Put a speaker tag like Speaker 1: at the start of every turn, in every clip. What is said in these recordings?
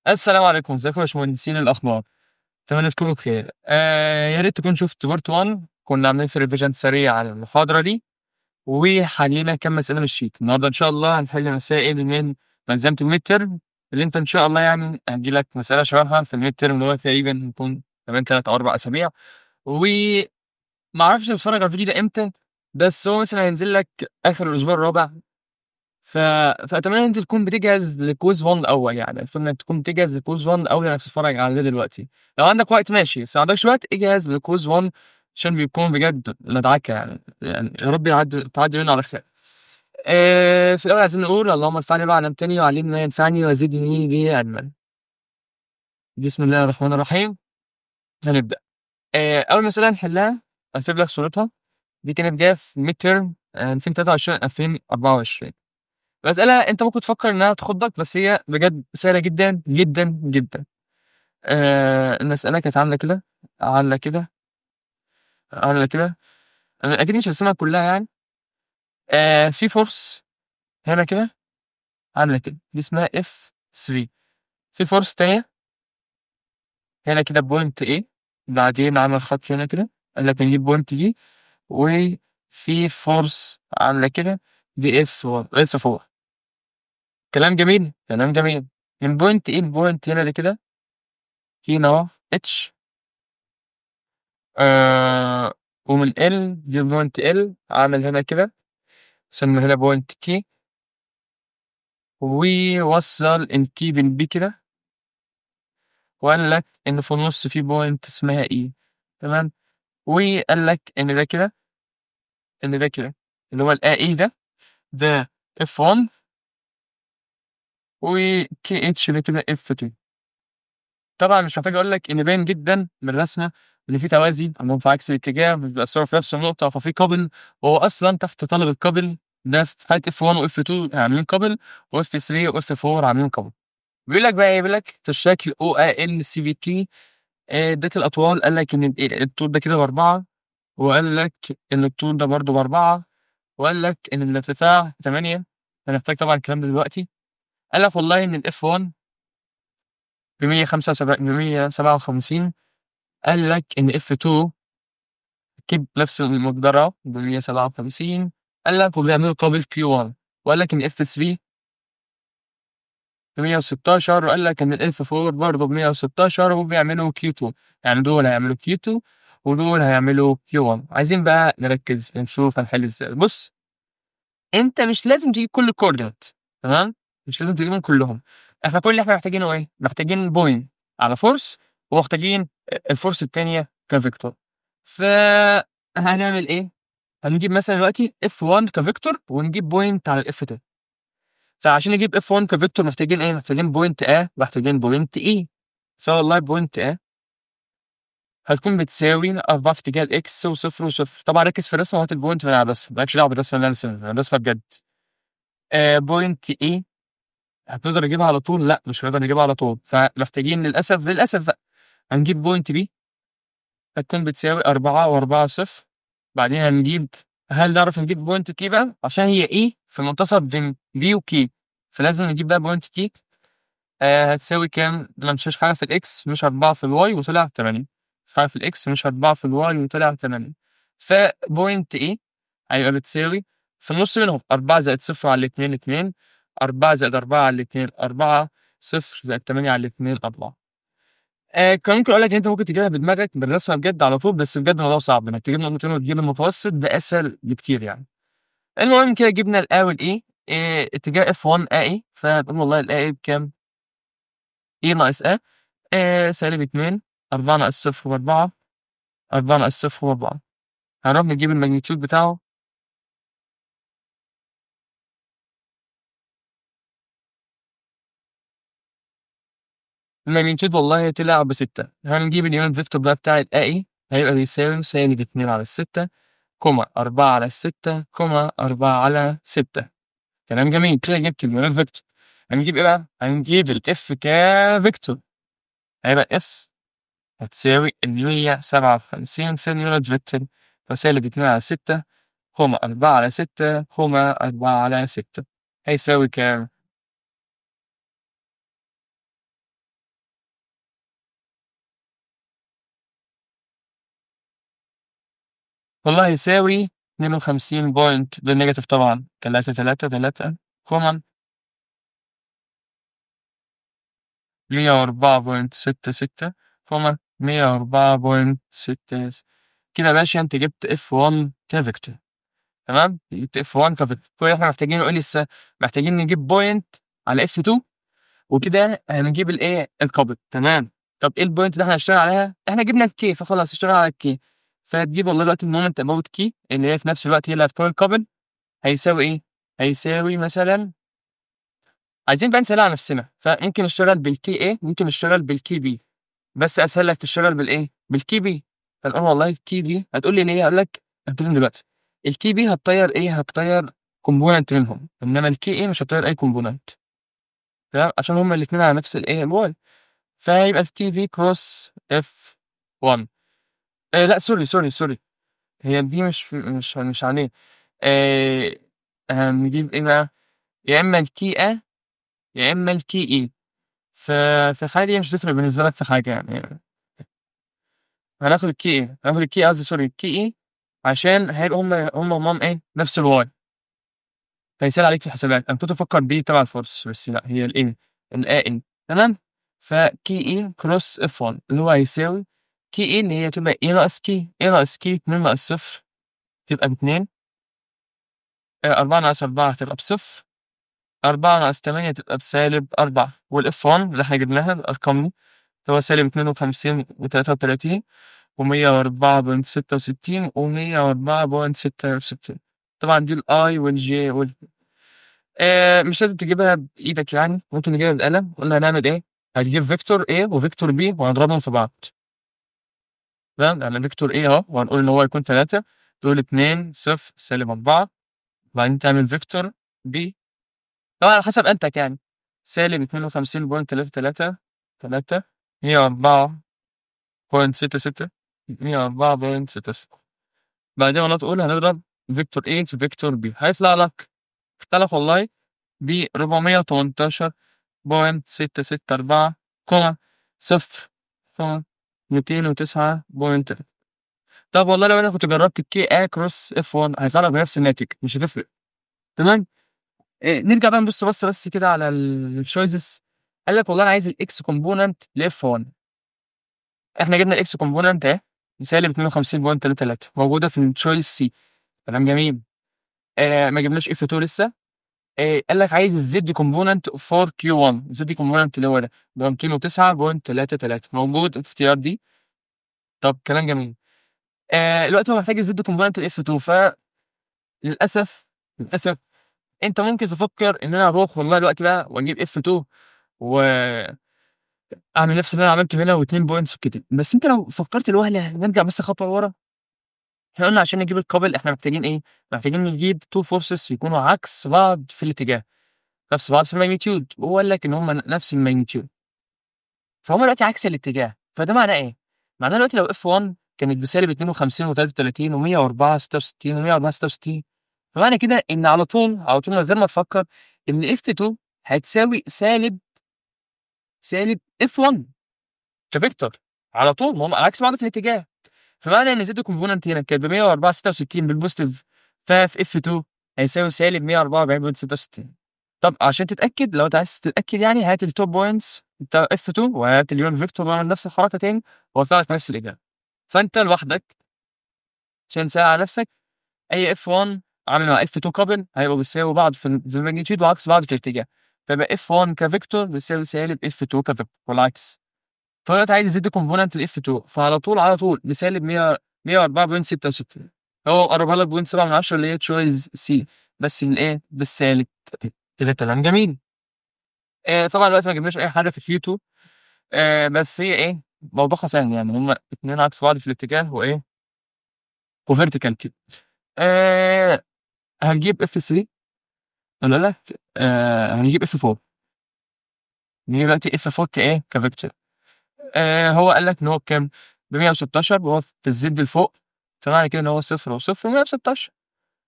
Speaker 1: السلام عليكم، ازيكم يا باشمهندسين؟ الاخبار اتمنى تكونوا بخير. يا ريت تكون شفت part 1، كنا عاملين في revision سريع على المحاضرة دي وحلينا كام مسالة من ال sheet. النهارده ان شاء الله هنحل مسائل من ملزمة ال midterm اللي انت ان شاء الله يعني هتجي لك مسالة شبهها في ال midterm اللي هو تقريبا هيكون كمان 3 او 4 اسابيع. وما اعرفش اتفرج على الفيديو ده امتى، بس هو مثلا هينزل لك اخر الاسبوع الرابع. فاتمنى ان انت تكون بتجهز ل quiz 1 الاول، يعني اتمنى انك تكون بتجهز ل quiz 1 الاول انك تتفرج على ده دلوقتي. لو عندك وقت ماشي، بس لو عندكش وقت اجهز ل quiz 1 عشان بيكون بجد مدعكه، يعني يا رب تعدي منه على خير. في الاول عايزين نقول اللهم انفعني بما علمتني وعلمني ما ينفعني وزدني به علما. بسم الله الرحمن الرحيم. هنبدا. اول مسالة هنحلها هسيب لك صورتها، دي كانت جاية في midterm 2023 2024. مسألة أنت ممكن تفكر إنها تخضك، بس هي بجد سهلة جدا جدا جدا. المسألة كانت عاملة كده، عاملة كده، عاملة كده. أنا أكيد مش هرسمها كلها يعني. في force هنا كده عاملة كده، دي اسمها F 3. في force تانية هنا كده point A، بعدين عمل خط هنا كده قال لك نجيب point B، وفي force عاملة كده دي F 1 F 4. كلام جميل، كلام جميل. من point A ل point هنا كده هنا اهو H، ومن L دي point L عامل هنا كده، سمي هنا point K، ووصل ال K بال B كده، وقال لك ان في النص في point اسمها E، تمام. وقال لك ان ده كده، ان ده كده اللي هو ال AE ده F 1، و KH ده كده F 2. طبعا مش محتاج اقول لك ان باين جدا من الرسمة ان في توازي، عندهم في عكس الاتجاه، مش بيأثروا في نفس النقطة، ففي couple، وهو اصلا تحت طلب ال couple ده في حاله F 1 و F 2 عاملين couple، و F 3 و F 4 عاملين couple. بيقول لك بقى ايه؟ بيقول لك في الشكل O A L C B T، اديت الاطوال، قال لك ان الطول ده كده ب4، وقال لك ان الطول ده برده ب4، وقال لك ان الارتفاع 8. هنحتاج طبعا الكلام ده دلوقتي. قال لك والله ان ال F 1 ب 175، ب 157. قال لك ان F 2 اكيد نفس المقدار ب 157. قال لك وبيعملوا couple Q 1، وقال لك ان F 3 ب 116، وقال لك ان ال F 4 برضه ب 116، وبيعملوا Q 2. يعني دول هيعملوا Q 2 ودول هيعملوا Q 1. عايزين بقى نركز نشوف هنحل ازاي. بص، انت مش لازم تجيب كل ال coordinate، تمام؟ مش لازم تجيبهم كلهم. احنا كل اللي احنا محتاجينه ايه؟ محتاجين point على force، ومحتاجين ال force التانية ك vector. فهنعمل ايه؟ هنجيب مثلا دلوقتي F 1 ك vector، ونجيب point على ال F 2. فعشان نجيب F 1 ك vector محتاجين ايه؟ محتاجين point A، محتاجين point E. فوالله point A هتكون بتساوي 4 في اتجاه ال X وصفر وصفر. طبعا ركز في الرسمة وهات ال point من على الرسمة، مالكش دعوه بالرسمه اللي انا رسمها، الرسمة بجد. point E هتقدر نجيبها على طول؟ لا، مش هنقدر نجيبها على طول، فمحتاجين للاسف بقى هنجيب point B هتكون بتساوي 4 و4 وصفر. بعدين هنجيب، هل نعرف نجيب point K بقى؟ عشان هي E في منتصف بين B و K، فلازم نجيب بقى point K. هتساوي كام؟ ما مشاش حاجة في ال X، مش 4 في ال Y وطلع 8. مش حاجة في ال X، مش 4 في ال Y وطلع 8. ف point E هيبقى بتساوي في النص منهم 4 زائد 0 على 2 2، 4 زائد 4 على 2 4، 0 زائد 8 على 2 4. كان ممكن اقول لك ان انت ممكن تجيبها بدماغك بالرسمه بجد على طول، بس بجد الموضوع صعب انك تجيب نقطتين وتجيب المتوسط، ده اسهل بكتير يعني. المهم كده جبنا ال A وال E، اتجاه F 1 A E، فنقول والله ال A E بكام؟ E ناقص A، سالب 2، 4 ناقص 0 و4، 4 ناقص 0 و4. هنروح نجيب ال magnitude بتاعه. ال magnitude والله طلع ب6. هنجيب ال unit vector بقى بتاع ال A E، هيبقى بيساوي سالب 2 على 6 comma 4 على 6 comma 4 على 6. كلام جميل كده، جبت ال unit vector. هنجيب ايه بقى؟ هنجيب ال F ك vector، هيبقى F هتساوي 157 في ال unit vector، فسالب 2 على 6 comma 4 على 6 comma 4 على 6، هيساوي كام؟ والله يساوي 52 point بال negative طبعا 3 3 3 comma 104.66 comma 104.6. كده يا باشا انت جبت F1 ك vector. تمام، جبت F1 ك vector. كل اللي احنا محتاجينه ايه؟ لسه محتاجين نجيب point على F2، وكده هنجيب الايه؟ ال couple. تمام. طب ايه ال point اللي احنا هنشتغل عليها؟ احنا جبنا ال K، فخلاص اشتغل على ال K. فتجيب والله دلوقتي ال moment about K اللي هي في نفس الوقت هي اللي هتكون ال couple، هيساوي ايه؟ هيساوي مثلا، عايزين بقى نسهلها على نفسنا، فممكن نشتغل بال KA، ممكن نشتغل بال KB، بس اسهل لك تشتغل بالايه؟ بال KB. فنقول والله ال KB، هتقول لي ليه؟ هقول لك هتفهم دلوقتي. ال KB هتطير ايه؟ هتطير component منهم، انما ال KA مش هتطير اي component. تمام، عشان هما الاثنين على نفس الايه؟ ال Y. فهيبقى ال KB cross F 1. لا sorry sorry sorry، هي دي مش عليه. هنجيب ايه بقى؟ يا اما ال KA يا اما ال KE. ففي الحالة دي مش هتفرق بالنسبة لك في حاجة يعني. هناخد ال KA، هناخد ال K قصدي sorry ال KE، عشان هيبقى هم ايه؟ نفس ال Y، فيسهل عليك في الحسابات. انا كنت بفكر B تبع ال force، بس لا هي ال A ال AE. تمام. ف KE cross F 1 اللي هو هيساوي KE اللي هي تبقى A ناقص K، A ناقص K 2 ناقص 0 تبقى ب2، 4 ناقص 4 تبقى بصفر، 4 ناقص 8 تبقى بسالب 4. وال F 1 اللي احنا جبناها الارقام دي اللي هو سالب 52 و33 و104.66 و104.66. طبعا دي ال i وال j وال مش لازم تجيبها بايدك يعني، ممكن نجيبها بالقلم. قلنا هنعمل ايه؟ هتجيب vector A و vector B وهنضربهم في بعض. تمام، يعني vector A اهو، وهنقول ان هو يكون 3، تقول 2 0 سالب 4، بعدين تعمل vector B طبعا على حسب انتك يعني، سالب 52.33 3 104.66 104.66. بعدين والله تقول هنضرب vector A في vector B، هيطلع لك اختلف والله ب 418.664 comma 0 comma 209.3. طب والله لو انا كنت جربت ال KA cross F 1 هيطلع لك بنفس الناتج، مش هتفرق. تمام. إيه نرجع بقى نبص بس كده على ال choices. قال لك والله انا عايز ال X component ل F 1. احنا جبنا ال X component اهي سالب 52.33 موجوده في ال choice C. كلام جميل. ما جبناش F 2 لسه. قال لك عايز ال Z component for Q 1، ال Z component اللي هو ده 209.33 موجود اختيار D. طب كلام جميل. دلوقتي هو محتاج ال Z component ال F 2، ف للاسف للاسف انت ممكن تفكر ان انا اروح والله دلوقتي بقى واجيب F 2 و اعمل نفس اللي انا عملته هنا و2 points وكده، بس انت لو فكرت الوهله نرجع بس خطوه لورا. احنا قلنا عشان نجيب ال couple احنا محتاجين ايه؟ محتاجين نجيب two forces يكونوا عكس بعض في الاتجاه، نفس بعض في ال magnitude، وهو قال لك ان هم نفس ال magnitude، فهم دلوقتي عكس الاتجاه. فده معناه ايه؟ معناه دلوقتي لو F 1 كانت بسالب 52 و33 و104 66 و104 66، فمعنى كده ان على طول على طول من غير ما تفكر ان F 2 هتساوي سالب F 1 ك vector على طول، ما هم عكس بعض في الاتجاه. فمعنى ان Z component هنا كانت ب 104.66 بال positive، ففي F 2 هيساوي سالب 144.66. طب عشان تتاكد، لو انت عايز تتاكد يعني هات ال two points بتاع F 2 وهات ال unit vector واعمل نفس الحركه تاني وهيطلع لك نفس الاجابه. فانت لوحدك عشان تسهل على نفسك، اي F 1 عامل مع F 2 couple هيبقوا بيساووا بعض في ال magnitude وعكس بعض في الاتجاه، فيبقى F 1 ك vector بيساوي سالب F 2 ك vector والعكس. فدلوقتي عايز Z component ال F 2، فعلى طول على طول بسالب 100 104.66، هو قربها لك point 7 من 10 اللي هي choice C، بس بالايه؟ بالسالب. كده كلام جميل. طبعا دلوقتي ما جبناش اي حاجه في Q 2، بس هي ايه؟ موضوعها سهل يعني، هما اتنين عكس بعض في الاتجاه وايه؟ و vertical كده. هنجيب F 3 ولا لا؟ هنجيب F 4. نجيب دلوقتي F 4 كايه؟ ك vector. هو قال لك ان هو بكام؟ ب 116، وهو في ال Z لفوق، فمعنى كده ان هو 0 و0 116.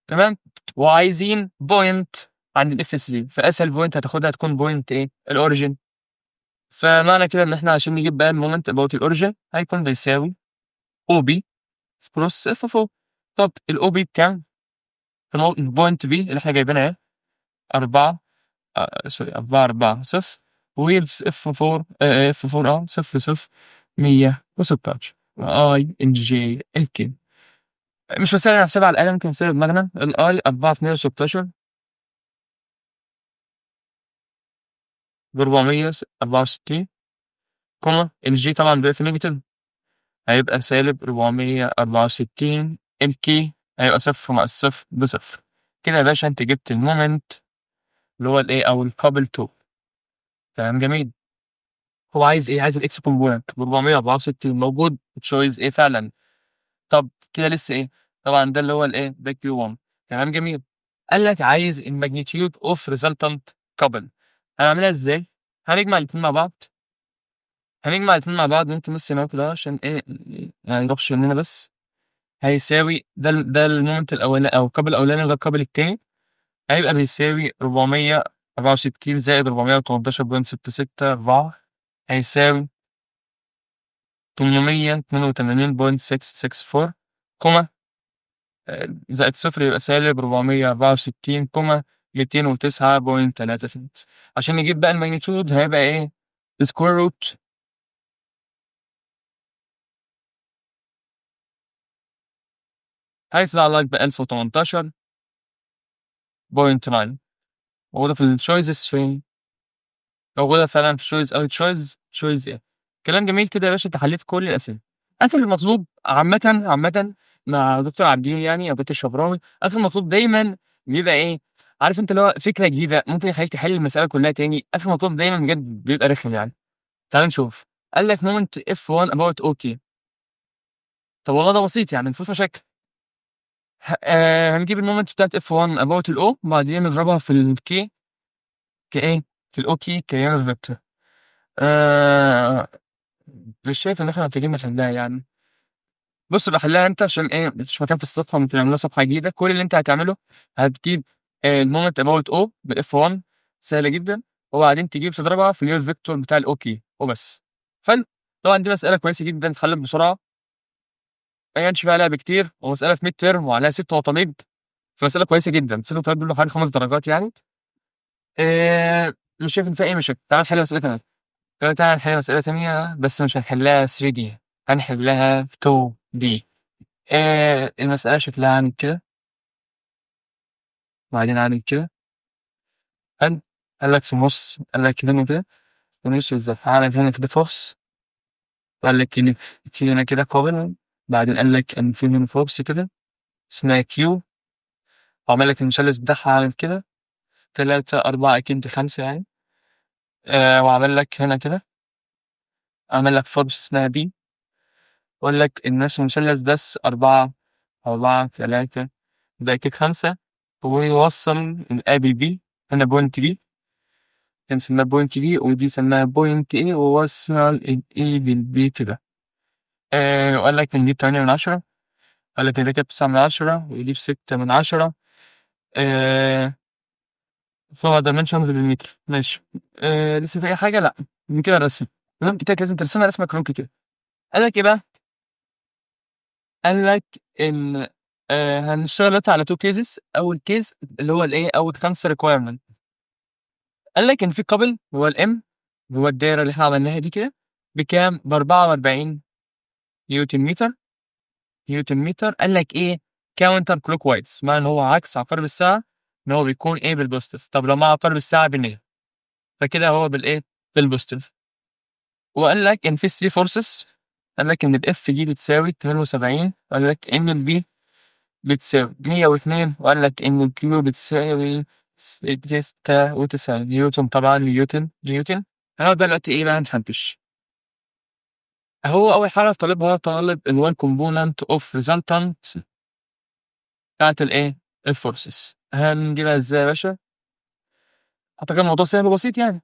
Speaker 1: تمام؟ وعايزين point عند ال F 3، فاسهل point هتاخدها هتكون point ايه؟ ال origin. فمعنى كده ان احنا عشان نجيب بقى ال moment about ال origin هيكون بيساوي OB cross F 4. طب ال OB بكام؟ في ال point B اللي احنا جايبينها اهي 4 sorry 4 4 0 و F 4 F 4 0 0 116 i ال j ال k. مش مسألة نحسبها على الآلة، ممكن نحسبها بدماغنا. ال i 4 في 116 ب 464 comma ال j طبعا بيبقى في negative هيبقى سالب 464، ال k هيبقى صفر ناقص صفر بصفر. كده يا باشا انت جبت ال moment اللي هو الايه او ال couple 2. تمام جميل. هو عايز ايه؟ عايز ال x component ب 464 موجود choice A فعلا. طب كده لسه ايه؟ طبعا ده اللي هو الايه؟ ده Q 1. تمام جميل. قال لك عايز ال magnitude of resultant couple. هنعملها ازاي؟ هنجمع الاثنين مع بعض. هنجمع الاثنين مع بعض ممكن بس هنا كده عشان ايه ما نروحش مننا. بس هيساوي ده ال moment الاولاني او ال couple الاولاني وده ال couple التاني، هيبقى بيساوي 464 زائد 418.664 هيساوي 882.664 comma زائد صفر يبقى سالب 464 comma 209.3. عشان نجيب بقى ال magnitude هيبقى ايه؟ square root هيطلع لك ب 1018.9. موجودة في ال choices فين؟ موجودة فعلا في choice أو choice A. كلام جميل كده يا باشا، انت حليت كل الأسئلة. قفل المطلوب عامة مع دكتور عابدين يعني أو دكتور شبراوي، قفل المطلوب دايما بيبقى إيه؟ عارف انت اللي هو فكرة جديدة ممكن يخليك تحل المسألة كلها تاني. قفل المطلوب دايما بجد بيبقى رخم يعني. تعال نشوف. قال لك moment F 1 about OK. طب والله ده بسيط يعني مفيهوش مشاكل. هنجيب ال moment بتاعت F 1 about ال O وبعدين نضربها في ال k كايه؟ في ال OK ك unit vector. مش شايف ان احنا محتاجين نحلها يعني. بص بقى حلها انت عشان ايه مفيش مكان في الصفحه، ممكن نعملها صفحه جديده. كل اللي انت هتعمله هتجيب ال moment about O بال F 1 سهله جدا، وبعدين تجيب تضربها في ال unit vector بتاع ال OK وبس. حلو. طبعا دي مساله كويسه جدا تتحل بسرعه، ما كانش فيها لعب كتير، ومساله في midterm وعليها 6 مطالب، فمساله كويسه جدا. 6 مطالب دول حوالي 5 درجات يعني. مش شايف ان فيها اي مشاكل. تعال نحل مساله كمان. تعال نحل مساله ثانيه بس مش هنحلها 3D، هنحلها 2D. المساله شكلها عامل كده وبعدين عامل كده. قال لك في النص، قال لك هنا كده في النص ازاي؟ عامل هنا كده force، وقال لك ان في هنا كده couple، بعدين قال لك ان في هنا force كده اسمها Q، وعمل لك المثلث بتاعها عامل كده 3 4 أكيد 5 يعني. وعمل لك هنا كده عمل لك force اسمها P، وقال لك إن نفس المثلث ده 4 4 3 ده أكيد 5، ويوصل ال A بال B هنا point B، كان سماها point B ودي سماها point A، ووصل ال A بال B كده. وقال لك إن دي 8/10، قال لك إن ده كده 9/10 ودي ب6/10. فهو dimensions بالمتر ماشي. لسه في أي حاجة؟ لأ من كده رسم. تمام كده لازم ترسمها رسمة كروكي كده. قال لك إيه بقى؟ قال لك إن هنشتغل دلوقتي على 2 cases. أول case اللي هو الإيه؟ أول 5 requirement. قال لك إن في couple هو ال M اللي هو الدايرة اللي إحنا عملناها دي كده بكام؟ ب 44 نيوتن متر. نيوتن متر. قال لك إيه؟ counter clockwise، معنى إن هو عكس عقارب الساعة، إن هو بيكون إيه؟ بال positive. طب لو مع عقارب الساعة بال negative، فكده هو بالإيه؟ بال positive. وقال لك إن في 3 forces، قال لك إن ال F دي بتساوي 72، وقال لك إن ال P بتساوي 102، وقال لك إن ال Q بتساوي 96 نيوتن. طبعا نيوتن نيوتن. هنقعد بقى دلوقتي إيه بقى؟ نحنكش. هو أول حاجة طالبها، طالب ال y component of resultant بتاعت الإيه؟ ال forces. هنجيبها إزاي يا باشا؟ أعتقد الموضوع سهل وبسيط يعني.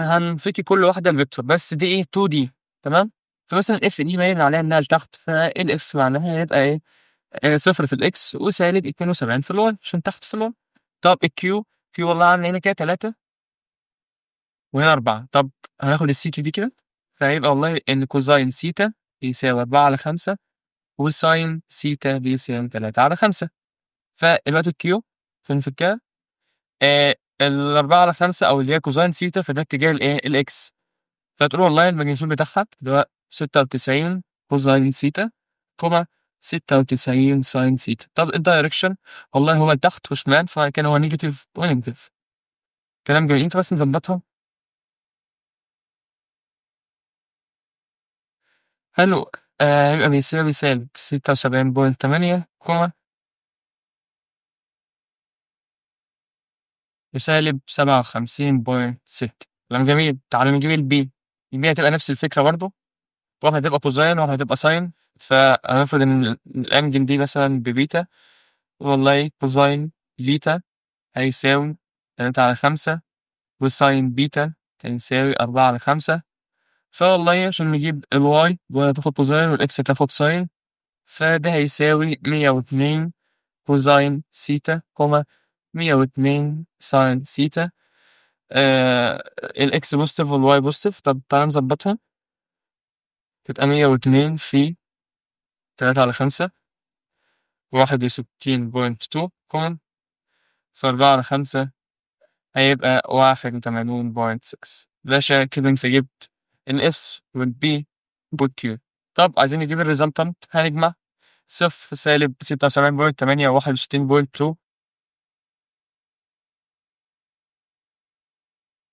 Speaker 1: هنفكي كل واحدة ال vector، بس دي إيه؟ 2D تمام؟ فمثلا F دي باين عليها إنها لتحت، فال F معناها هيبقى إيه؟ 0 في ال x وسالب 72 في ال y عشان تحت في ال y. طب ال Q، Q والله عامل هنا كده 3 وهنا 4. طب هناخد السيتا دي كده، فهيبقى والله إن cosine theta يساوي 4 على 5 و sine theta بيساوي 3 على 5. فالوقت ال Q فنفكها ال4 على 5 أو اللي هي cosine theta، فده اتجاه الإيه؟ ال X. فتقول والله ال magnitude بتاعها اللي هو 96 cosine theta comma 96 sine theta. طب ال direction والله هو لتحت وشمال، فكان هو negative و negative. كلام جميل، انت بس نظبطها. حلو. يبقى بيساوي سالب 76.8 comma وسالب 57.6. كلام جميل. تعالوا نجيب ال B. ال B هتبقى نفس الفكرة برضه، واحدة هتبقى cosine وواحدة هتبقى sine. فهنفرض إن ال angle دي مثلا ببيتا، والله cosine beta هيساوي 3 على 5 و sine beta هيساوي 4 على 5. فوالله عشان نجيب ال Y، ال Y هتاخد cosine وال X هتاخد sine، فده هيساوي 102 cosine theta comma 102 sine theta. ال X positive وال Y positive. طب تعالى نظبطها، تبقى 102 في 3 على 5 61.2 comma في 4 على 5 هيبقى 81.6. باشا كده انت جبت ال F وال B وال Q. طب عايزين نجيب ال resultant، هنجمع صفر سالب 76.8 61.2،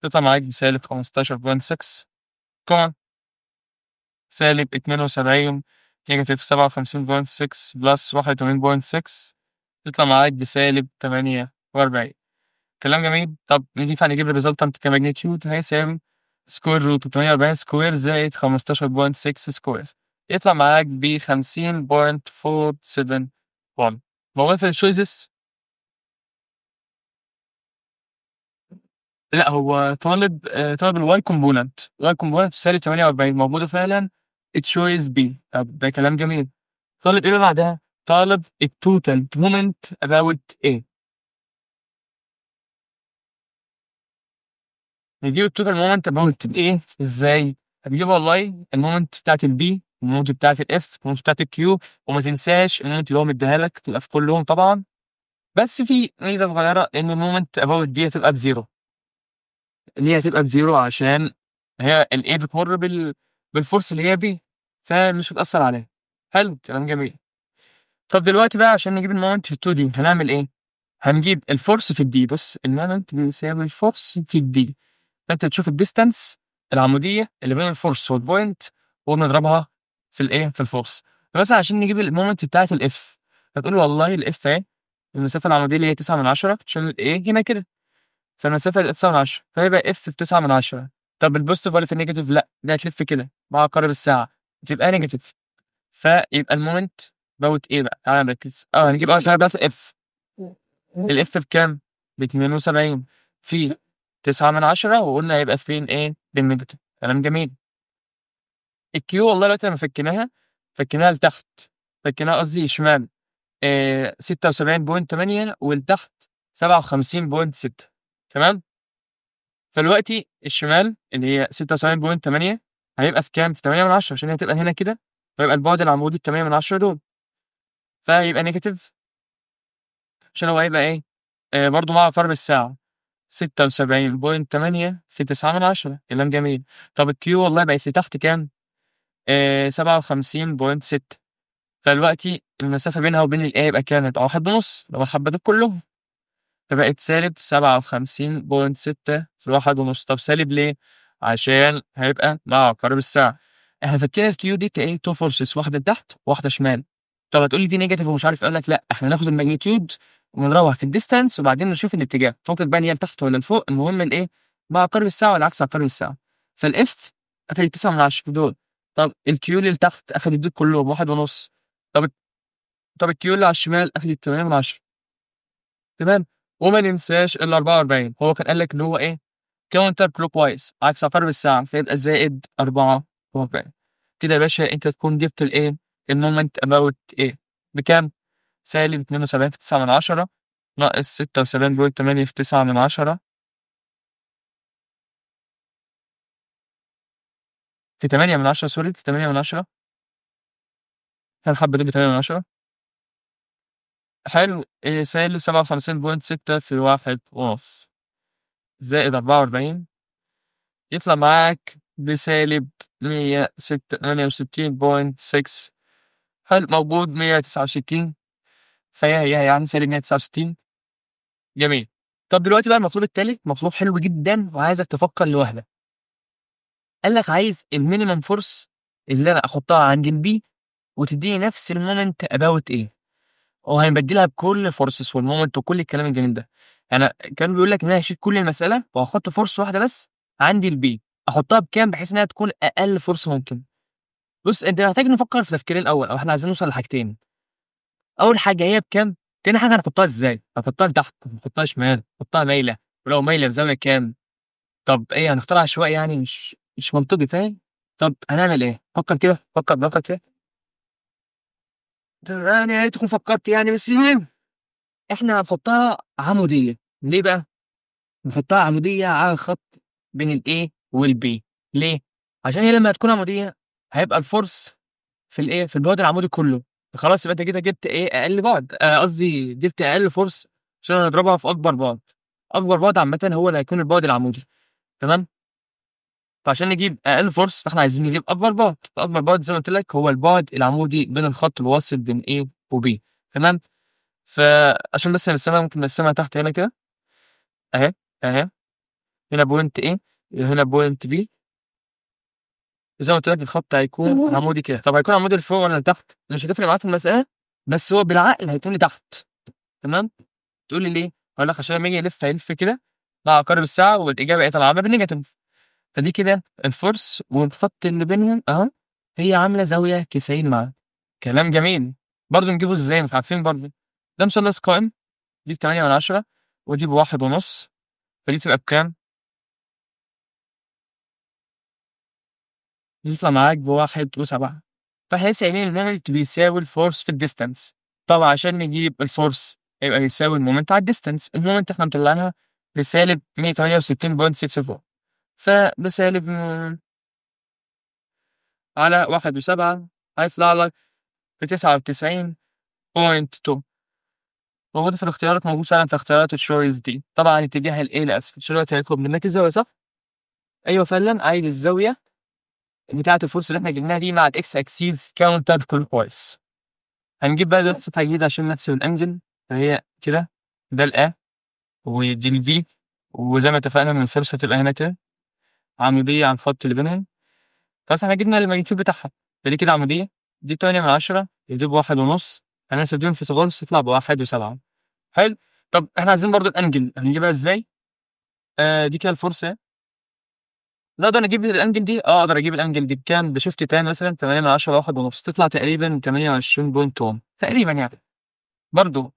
Speaker 1: تطلع معاك بسالب 15.6 comma سالب 72 negative 57.6 plus 81.6، تطلع معاك بسالب 48. كلام جميل. طب ينفع نجيب ال resultant ك magnitude، هيساوي square root 48 square زائد 15.6 square، يطلع معاك ب 50.471. موجود في ال choices؟ لا هو طالب طالب ال Y component، ال Y component سالب 48 موجودة فعلا choice B. طب ده كلام جميل. طالب ايه بعدها؟ طالب ال total moment about A. نجيب ال total moment about A ازاي؟ هنجيب والله ال moment بتاعت ال B، ال moment بتاعت ال F، ال moment بتاعت ال Q، وما تنساش ال moment اللي هو مديها لك تبقى في كلهم طبعا. بس في ميزه صغيره ان ال moment about B هتبقى ب zero. ليه هتبقى ب zero؟ عشان هي ال A بتمر بال force اللي هي B، فمش هتأثر عليها. حلو، كلام جميل. طب دلوقتي بقى عشان نجيب ال moment في 2 D هنعمل ايه؟ هنجيب ال force في ال D. بص ال moment بيساوي ال force في ال D، فانت تشوف ال distance العموديه اللي بين ال force وال point ونضربها في الايه؟ في ال force. فمثلا عشان نجيب ال moment بتاعت ال F، فتقول والله ال F اهي المسافه العموديه اللي هي 9 من 10 عشان ال A هنا كده، فالمسافه 9 من 10، فيبقى F في 9 من 10. طب ال positive ولا في ال negative؟ لا ده هتلف كده مع عقارب الساعه تبقى negative، فيبقى ال moment about ايه بقى؟ تعالى نركز. هنجيب اول حاجه بتاعت ال F. ال F بكام؟ ب 72 في 9 من 10، وقلنا هيبقى فين ايه؟ بال negative. كلام جميل. ال Q والله دلوقتي لما فكيناها لتحت، فكيناها قصدي شمال 76.8 ولتحت 57.6. تمام؟ فدلوقتي الشمال اللي هي 76.8 هيبقى في كام؟ في 8 من 10 عشان هي هتبقى هنا كده، فيبقى البعد العمودي 8 من 10 دول، فيبقى negative عشان هو هيبقى ايه؟ برضه مع عقارب الساعة 76.8 في 9 من 10. كلام جميل. طب ال Q والله بقت لتحت كام؟ 57.6. فدلوقتي المسافة بينها وبين ال A يبقى كام؟ يبقى 1.5 لو الحبة دول كلهم، فبقت سالب 57.6 في 1.5. طب سالب ليه؟ عشان هيبقى مع عقارب الساعة. احنا فكينا ال Q دي كايه؟ two forces، واحدة لتحت وواحدة شمال. طب هتقولي دي negative ومش عارف، اقول لك لا احنا ناخد ال magnitude ونروح في ال distance وبعدين نشوف الاتجاه، فوق بقى هي لتحت ولا لفوق، المهم الايه؟ مع عقارب الساعة ولا عكس عقارب الساعة. فال F اخدت 9 من 10 دول. طب ال Q اللي لتحت اخدت دول كلهم 1.5. طب ال Q اللي على الشمال اخدت 8 من 10. تمام. وما ننساش ال 44، هو كان قال لك ان هو ايه؟ counter clockwise عكس عقارب الساعة، فيبقى زائد 44. كده يا باشا انت تكون جبت الايه؟ ال moment about A بكام؟ سالب 72 في 9 من 10 ناقص 76.8 في 9 من 10 في 8 من 10، sorry في 8 من 10 الحبة دي ب8 من 10. حلو، سالب 57.6 في 1.5 زائد 44 يطلع معاك بسالب 168.6. حلو، موجود 169، فهي هي يعني سالب 169. جميل. طب دلوقتي بقى المطلوب التالت مطلوب حلو جدا وعايزك تفكر لوحدك. قال لك عايز ال minimum force اللي انا احطها عند ال B وتديني نفس ال moment about A، وهنبدلها بكل forces وال moment وكل الكلام الجميل ده. انا كان بيقول لك ان انا هشيل كل المسالة وهحط force واحدة بس عندي ال B، احطها بكام بحيث انها تكون اقل force ممكن. بص، انت محتاج نفكر في تفكيرين الاول، او احنا عايزين نوصل لحاجتين. اول حاجة هي بكام، تاني حاجة هنحطها ازاي، هنحطها لتحت، هنحطها شمال، هنحطها مايلة، ولو مايلة في زاوية كام؟ طب ايه، هنختار عشوائي يعني؟ مش منطقي، فاهم؟ طب هنعمل ايه؟ فكر كده، فكر فكر كده. يعني يا ريت تكون فكرت يعني، بس المهم احنا هنحطها عموديه. ليه بقى؟ نحطها عموديه على الخط بين ال A وال B. ليه؟ عشان هي لما تكون عموديه هيبقى ال force في الايه، في البعد العمودي كله. خلاص، يبقى انت كده جبت ايه؟ اقل بعد، قصدي جبت اقل force، عشان هنضربها في اكبر بعد. اكبر بعد عامة هو اللي هيكون البعد العمودي، تمام؟ فعشان نجيب اقل force فاحنا عايزين نجيب اكبر بعد، فاكبر بعد زي ما قلت لك هو البعد العمودي بين الخط الواصل بين A و B، تمام؟ فعشان بس نرسمها، ممكن نرسمها تحت هنا كده اهي، اهي هنا point A، هنا point B. زي ما قلت لك الخط هيكون عمودي كده. طب هيكون عمودي لفوق ولا لتحت؟ مش هتفرق معاك في المسألة، بس هو بالعقل هيكون لتحت، تمام؟ تقول لي ليه؟ اقول لك عشان لما يجي يلف هيلف كده مع عقارب الساعة، والإجابة ايه طالعة عاملة بال negative. فدي كده ال force والخط اللي بينهم اهو هي عاملة زاوية 90 معاه. كلام جميل. برضه نجيبه ازاي؟ مش عارفين برضه. ده مثلث قائم، دي بتمانية من 10 ودي بواحد ونص، فدي تبقى بكام؟ دي تطلع معاك ب1.7. فاحنا لسه قايلين ال moment بيساوي ال force في ال distance. طبعا عشان نجيب ال force هيبقى بيساوي ال moment على ال distance. ال moment احنا مطلعينها بسالب 168.64، فبسالب على 1.7 هيطلع لك ب99.2. موجودة في الاختيارات، موجود فعلا في اختيارات ال choice دي. طبعا اتجاه ال A لأسفل. شو دلوقتي هيطلب منك الزاوية صح؟ أيوه فعلا، عايز الزاوية بتاعة ال force اللي احنا جبناها دي مع ال X axis counter clockwise. هنجيب بقى دلوقتي صفحة جديدة عشان نحسب ال angle. فهي كده، ده ال A ودي ال B، وزي ما اتفقنا ان ال force هتبقى هنا كده عمودية على الخط اللي بينهم. خلاص احنا جبنا ال magnitude بتاعها، فدي كده عمودية، دي تمانية من 10، دي بواحد ونص، هنحسب دول في فيثاغورس تطلع ب1.7. حلو. طب احنا عايزين برضو ال angle، هنجيبها ازاي؟ دي كده ال force اهي. لا اقدر اجيب ال angle دي، اقدر اجيب ال angle دي بكام؟ ب shift tan مثلا تمانية من 10 واحد ونص، تطلع تقريبا 28.1 تقريبا يعني. برضو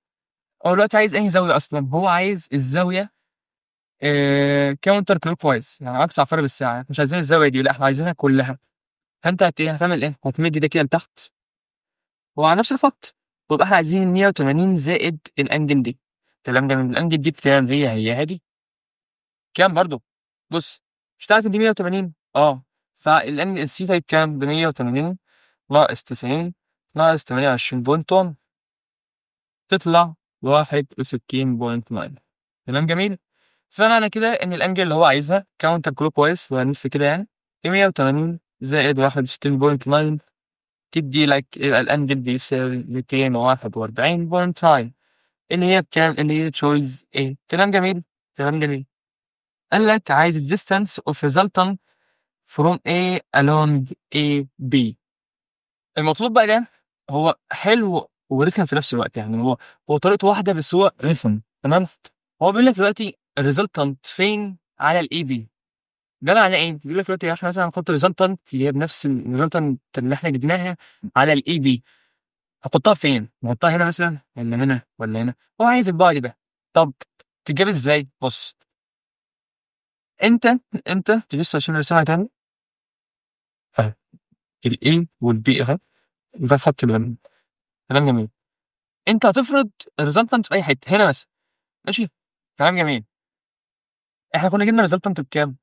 Speaker 1: هو دلوقتي عايز اي زاوية اصلا؟ هو عايز الزاوية counter clockwise، يعني عكس عقارب الساعة. مش عايزين الزاوية دي، لا احنا عايزينها كلها. فانت هتعمل ايه؟ هتمد ده كده لتحت وعلى نفس الخط، ويبقى احنا عايزين 180 زائد ال angle دي. الكلام ده من ال angle دي بكام؟ هي هي دي كام برضو؟ بص، مش تعرف ان دي 180؟ فال angle ال theta بكام؟ ب 180 ناقص 90 ناقص 28.1، تطلع 61.9. تمام جميل. فمعنى كده ان ال angle اللي هو عايزها counter clockwise وهنلف كده يعني 180 زائد 61.9 تدي لك، يبقى ال angle بيساوي 241.9، اللي هي بكام؟ اللي هي choice A. كلام جميل، كلام جميل. قال لك عايز ال distance of resultant from A along A B. المطلوب بقى ده هو حلو ورخم في نفس الوقت، يعني هو طريقته واحدة بس هو رخم، تمام؟ هو بيقول لك دلوقتي ال resultant فين على ال AB. ده معناه ايه؟ بيقول لك دلوقتي احنا مثلا هنحط resultant اللي هي بنفس ال resultant اللي احنا جبناها على ال AB، هحطها فين؟ نحطها هنا مثلا ولا هنا ولا هنا؟ هو عايز البعد ده. طب تجيب ازاي؟ بص، انت تبص عشان نرسمها تاني. اهي ال A وال B اهي، ده خط اليمين. كلام جميل. انت هتفرض ال resultant في اي حتة هنا مثلا، ماشي؟ كلام جميل. احنا كنا جبنا resultant بكام؟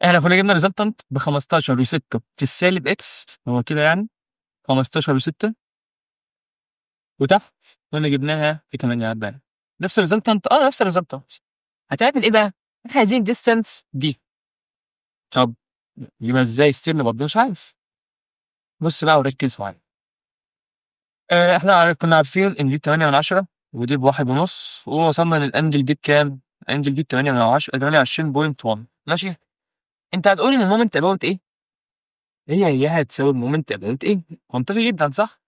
Speaker 1: احنا كنا جبنا resultant ب 15 و6 في السالب x، هو كده يعني 15 و6، وتحت كنا جبناها في 48. نفس ال resultant، نفس ال resultant. هتعمل ايه بقى؟ احنا عايزين distance دي. طب يبقى ازاي still برضه مش عارف. بص بقى وركز معايا. احنا كنا عارفين ان دي 8 من 10 ودي ب1.5، ووصلنا لل angle دي بكام؟ ال angle دي 8 من 10 28.1. ماشي؟ انت هتقول ان ال moment about A؟ هي هي هتساوي ال moment about A؟ منطقي جدا صح؟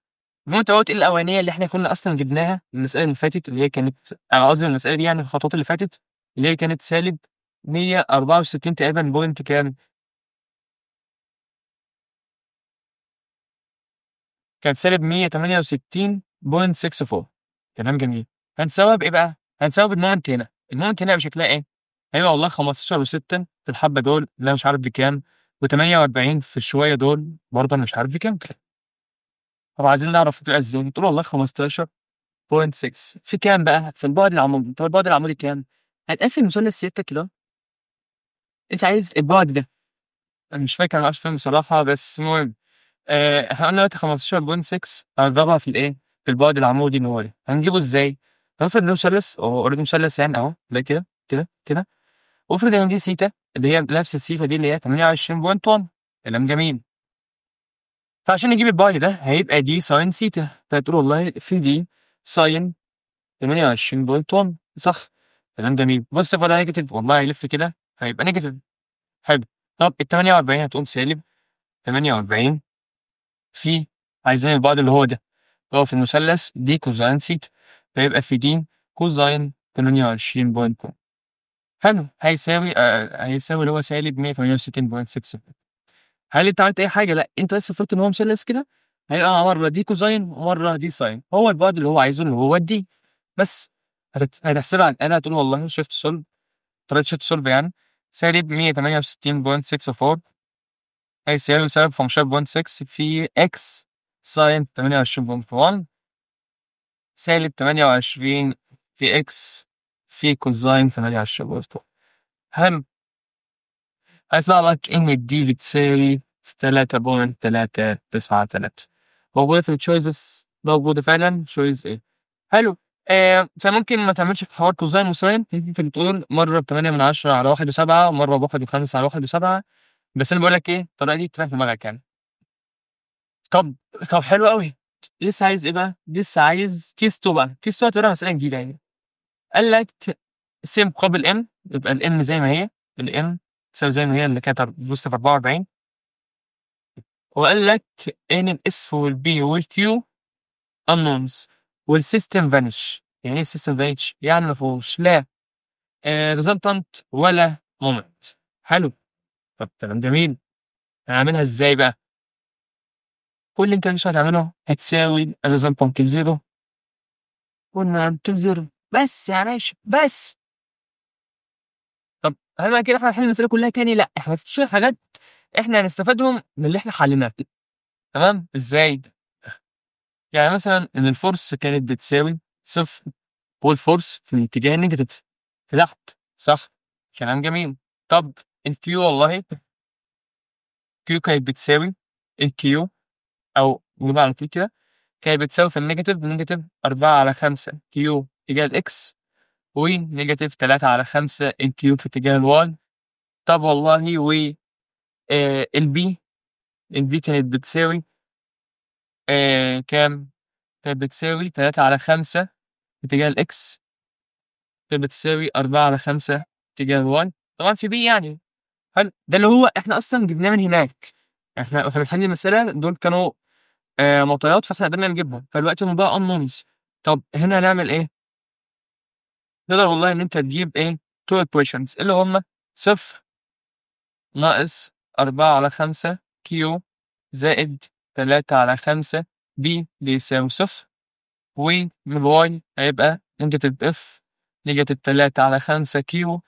Speaker 1: ال moment about A الاولانية اللي احنا كنا اصلا جبناها المسالة اللي فاتت، اللي هي كانت، قصدي المسالة دي يعني الخطوات اللي فاتت، اللي هي كانت سالب 164 تقريبا point كام؟ كانت سالب 168.64. كلام جميل. هنساويها بايه بقى؟ هنساويها بال moment هنا. ال moment هنا بشكلها ايه؟ هيبقى والله 15 و6 في الحبة دول اللي انا مش عارف بكام، و48 في الشويه دول برضه انا مش عارف بكام. طب عايزين نعرف بتبقى ازاي؟ تقول والله 15.6 في كام بقى؟ في البعد العمودي. طب البعد العمودي كام؟ هتقفل مثلث سيادتك كده. انت عايز البعد ده، انا مش فاكر، انا مش فاهم بصراحة، بس المهم احنا قلنا دلوقتي 15.6 هنضربها في الايه؟ في البعد العمودي اللي هو ده. هنجيبه ازاي؟ هنفرض ده مثلث، هو already مثلث يعني اهو، ده كده كده كده، وافرض ان دي سيتا اللي هي نفس السيتا دي اللي هي 28.1. كلام جميل. فعشان نجيب البعد ده هيبقى d sine theta، فهتقول والله في d sine 28.1 صح؟ كلام جميل. positive ولا negative؟ والله هيلف كده هيبقى negative. حلو. طب ال 48 هتقوم سالب 48 في، عايزين البعد اللي هو ده، هو في المثلث d cosine theta، فيبقى في d cosine 28.1. حلو. هيساوي هيساوي اللي هو سالب 168.6. هل انت عملت اي حاجة؟ لا، انت بس فرضت ان هو مثلث كده، هيبقى مرة d cosine ومرة d sine، هو البعد اللي هو عايزه اللي هو ال d بس. هتحسبها على الاله، هتقول والله shift solve، طريقه shift solve يعني سالب 168.64 هيساوي سالب 15.6 في x sine 28.1 سالب 28 في x في cosine 28.1. هم هيطلع لك ان ال d بتساوي 3.393. موجودة في ال choices، موجودة فعلا choice A. حلو. فممكن ما تعملش في حوار cosine و sine، ممكن تقول مرة ب8 من 10 على 1.7، ومرة ب1.5 على 1.7، بس أنا بقول لك إيه الطريقة دي تريح دماغك يعني. طب حلو قوي. لسه عايز إيه بقى؟ لسه عايز case 2 بقى. case 2 هتبقى مسألة جديدة يعني. قال لك س مقابل M، يبقى ال M زي ما هي، ال M تساوي زي ما هي اللي كانت positive 44، وقال لك ان ال F وال P وال Q unknowns وال system vanish. يعني ايه ال system vanish؟ يعني ما فيهوش لا resultant ولا moment. حلو. طب تمام جميل. هنعملها ازاي بقى؟ كل اللي انت مش هتعمله هتساوي ال resultant ب zero وال moment ب zero بس يا باشا، بس. طب هل بقى كده احنا هنحل المسألة كلها تاني؟ لا، احنا في شوية حاجات احنا هنستفادهم من اللي احنا حليناه. تمام؟ ازاي؟ يعني مثلا ان ال force كانت بتساوي صفر وال force في الاتجاه ال negative في تحت، صح؟ كلام جميل. طب ال Q والله Q كانت بتساوي ال Q، او نجيبها على طول كده، كانت بتساوي في ال negative negative 4 على 5 Q اتجاه ال X و negative 3 على 5 ال Q في اتجاه ال Y. طب والله و ال P، ال P كانت بتساوي كام؟ كانت بتساوي 3 على 5 اتجاه ال X، كانت بتساوي 4 على 5 اتجاه ال Y، طبعا في P يعني. حلو، ده اللي هو احنا اصلا جبناه من هناك، احنا بنحل المسألة دول كانوا معطيات فاحنا قدرنا نجيبهم، فالوقت هم بقى unknowns. طب هنا هنعمل ايه؟ تقدر والله ان انت تجيب ايه؟ two equations اللي هم صفر ناقص 4 على 5 Q زائد 3 على 5 P بيساوي صفر، ومن ال Y هيبقى negative F negative 3 على 5 Q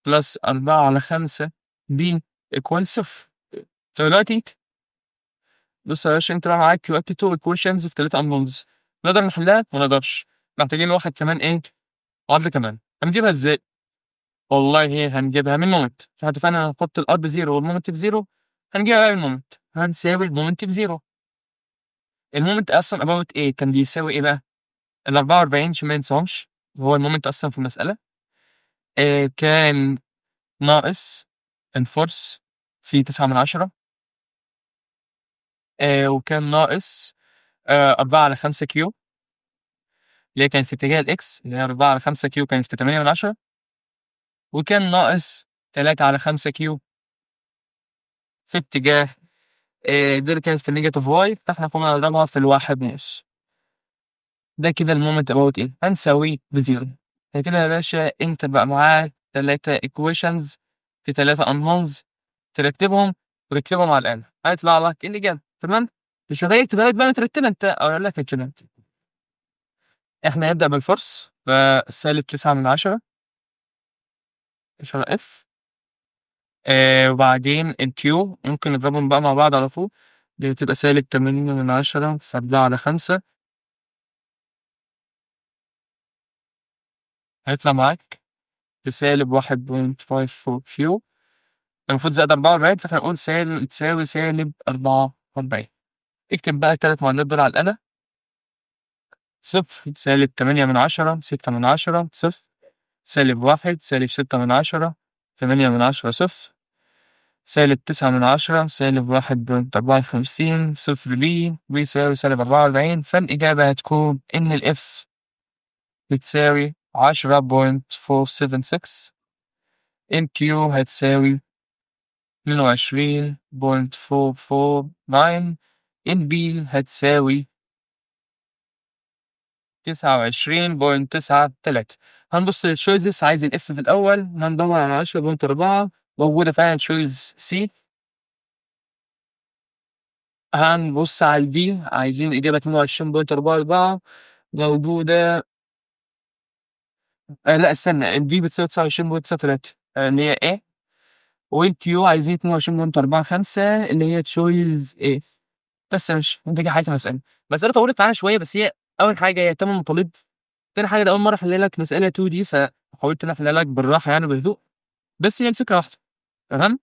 Speaker 1: plus 4 على 5 P equal صفر. طب دلوقتي بص يا باشا، انت بقى معاك دلوقتي two equations في 3 unknowns، نقدر نحلها؟ ما نقدرش، محتاجين واحد كمان ايه؟ معادلة كمان. هنجيبها ازاي؟ والله هنجيبها من moment. فاحنا اتفقنا هنحط ال R ب zero وال moment ب zero، هنجيبها بقى من moment، هنساوي ال moment ب zero. ال moment اصلا about A كان بيساوي ايه بقى؟ ال 44 عشان ما ننساهمش، هو ال moment اصلا في المسألة. كان ناقص ال force في 9/10، وكان ناقص 4/5 Q اللي هي كانت في اتجاه ال X، اللي هي 4/5 Q كانت في 8/10، وكان ناقص 3/5 Q في اتجاه دي اللي كانت في ال negative Y، فاحنا كنا نضربها في 1.5. ده كده ال moment about A هنساويه ب zero. كده يا باشا انت بقى معاك 3 equations في 3 unknowns، ترتبهم وتكتبهم على الآلة هيطلع لك الإجابة. تمام؟ مش محتاج تبقى بقى مترتبة انت، اقول لك مترتبة. احنا هنبدأ بال force، فسالب 9/10 إشارة F، وبعدين ال Q ممكن نضربهم بقى مع بعض على طول، دي بتبقى سالب 8/10 في 4/5، هيطلع معاك بسالب 1.54 Q، المفروض زائد 44، فاحنا نقول سالب تساوي سالب 44. اكتب بقى التلات معادلات دول على الآلة، 0 سالب 8/10 6/10 0 سالب 1 سالب 6/10 8/10 0 سالب 9/10 سالب 1.54 0 B بيساوي سالب 44. فالإجابة هتكون إن ال F بتساوي 10.476، ال Q هتساوي 22.449، ال B هتساوي 29.93. هنبص لل choices، عايز ال F في الأول، هندور على 10.4 موجودة فعلا choice C. هنبص على ال B، عايزين الإجابة 22.44 موجودة، لا استنى، ال B بتساوي 29.93، اللي هي A، وال Q عايزين 22.45 اللي هي choice A. بس مش انت كده حياتي المسألة. مسألة طولت معانا شوية، بس هي أول حاجة هي تمن مطالب، تاني حاجة ده أول مرة أحل لك مسألة 2D، فحاولت إن أنا أحلها لك بالراحة يعني بهدوء، بس هي الفكرة واحدة. تمام؟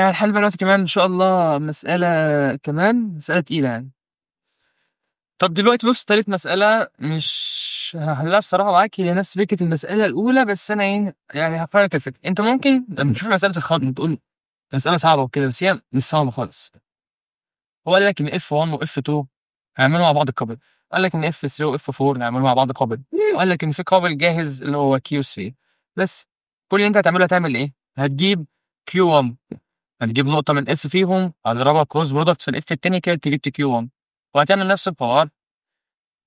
Speaker 1: هنحل دلوقتي كمان إن شاء الله مسألة كمان، مسألة تقيلة يعني. طب دلوقتي بص، تالت مسألة مش هحلها بصراحة معاك، هي نفس فكرة المسألة الأولى، بس أنا إيه يعني هفهمك الفكرة. أنت ممكن لما تشوف مسألة الخط تقول مسألة صعبة وكده، بس هي مش صعبة خالص. هو قال لك إن F 1 و F 2 هيعملوا مع بعض couple، قال لك إن F 3 و F 4 هيعملوا مع بعض couple، وقال لك إن في couple جاهز اللي هو Q 3. بس كل اللي أنت هتعمله هتعمل إيه؟ هتجيب Q 1، هتجيب نقطة من F فيهم، هتضربها cross product في ال F التاني كده تجيب Q 1، وهتعمل نفس الحوار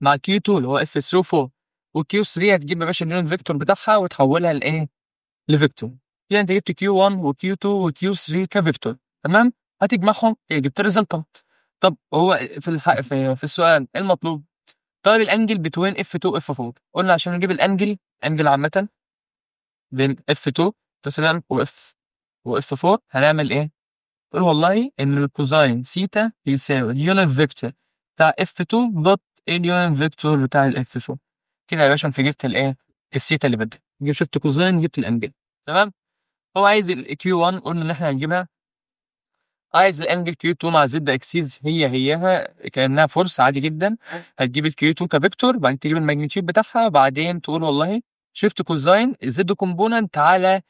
Speaker 1: مع Q 2 اللي هو F 3 و 4، و Q 3 هتجيب يا باشا ال unit vector بتاعها وتحولها لإيه؟ ل vector. كده أنت جبت Q 1 و Q 2 و Q 3 ك vector. تمام؟ هتجمعهم جبت resultant. طب هو في السؤال ايه المطلوب؟ طيب ال angle between F 2 و F 4، قلنا عشان نجيب ال angle، angle عامة بين F 2 مثلا و F 4 هنعمل ايه؟ تقول والله ان ال cosine theta بيساوي ال unit vector بتاع F 2 dot ال unit vector بتاع ال F 4. كده يا باشا انت جبت الايه؟ السيتا اللي بدل، جبت cosine جبت ال angle. تمام؟ هو عايز ال Q 1 قلنا ان احنا هنجيبها، عايز ال angle Q 2 مع Z axis هي هيها كانها force عادي جدا، هتجيب ال Q 2 ك vector، بعدين تجيب ال magnitude بتاعها، بعدين تقول والله shift cosine ال Z component على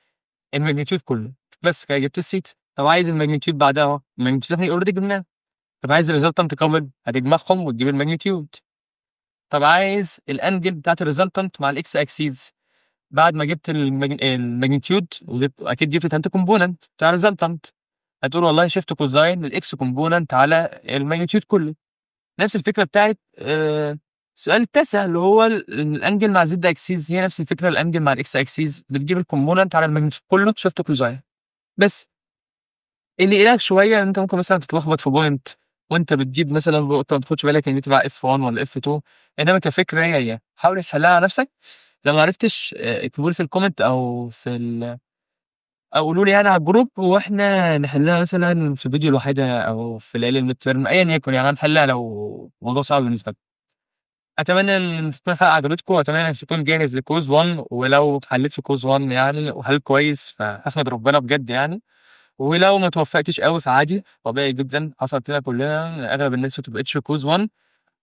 Speaker 1: ال magnitude كله، بس كده جبت السيتا. طب عايز ال magnitude بعدها اهو، ال magnitude احنا already جبناه. طب عايز ال resultant couple، هتجمعهم وتجيب ال magnitude. طب عايز ال angle بتاعت ال resultant مع ال X axis، بعد ما جبت ال magnitude وجبت اكيد جبت تالت component بتاع ال resultant، هتقول والله shift cosine ال X component على ال magnitude كله. نفس الفكره بتاعت السؤال التاسع اللي هو ال angle مع Z axis، هي نفس الفكره ال angle مع ال X axis، بتجيب ال component على ال magnitude كله shift cosine. بس اللي يقلقك شويه ان انت ممكن مثلا تتلخبط في point وانت بتجيب مثلا نقطه ما تاخدش بالك ان دي تبع F 1 ولا F 2، انما كفكره هي هي. حاول تحلها على نفسك، لو ما عرفتش اكتبوا لي في ال comment او في ال او قولوا لي يعني على ال group، واحنا نحلها مثلا في فيديو لوحدها او في ليالي ال midterm، ايا يكن يعني هنحلها لو الموضوع صعب بالنسبه لك. اتمنى ان تكون الحلقة عجبتكم، واتمنى انك تكون جاهز ل quiz 1، ولو حليت في quiz 1 يعني وحليت كويس فاحمد ربنا بجد يعني. ولو ما توفقتش قوي فعادي، طبيعي جدا، حصلت لنا كلنا، اغلب الناس ما بتبقاش في quiz 1،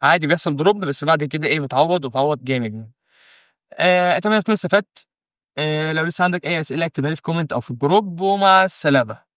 Speaker 1: عادي بيحصل drop، بس بعد كده ايه بتعوض وبتعوض جامد يعني. اتمنى تكون استفدت. لو لسه عندك اي اسئلة اكتبها لي في comment او في ال group، ومع السلامة.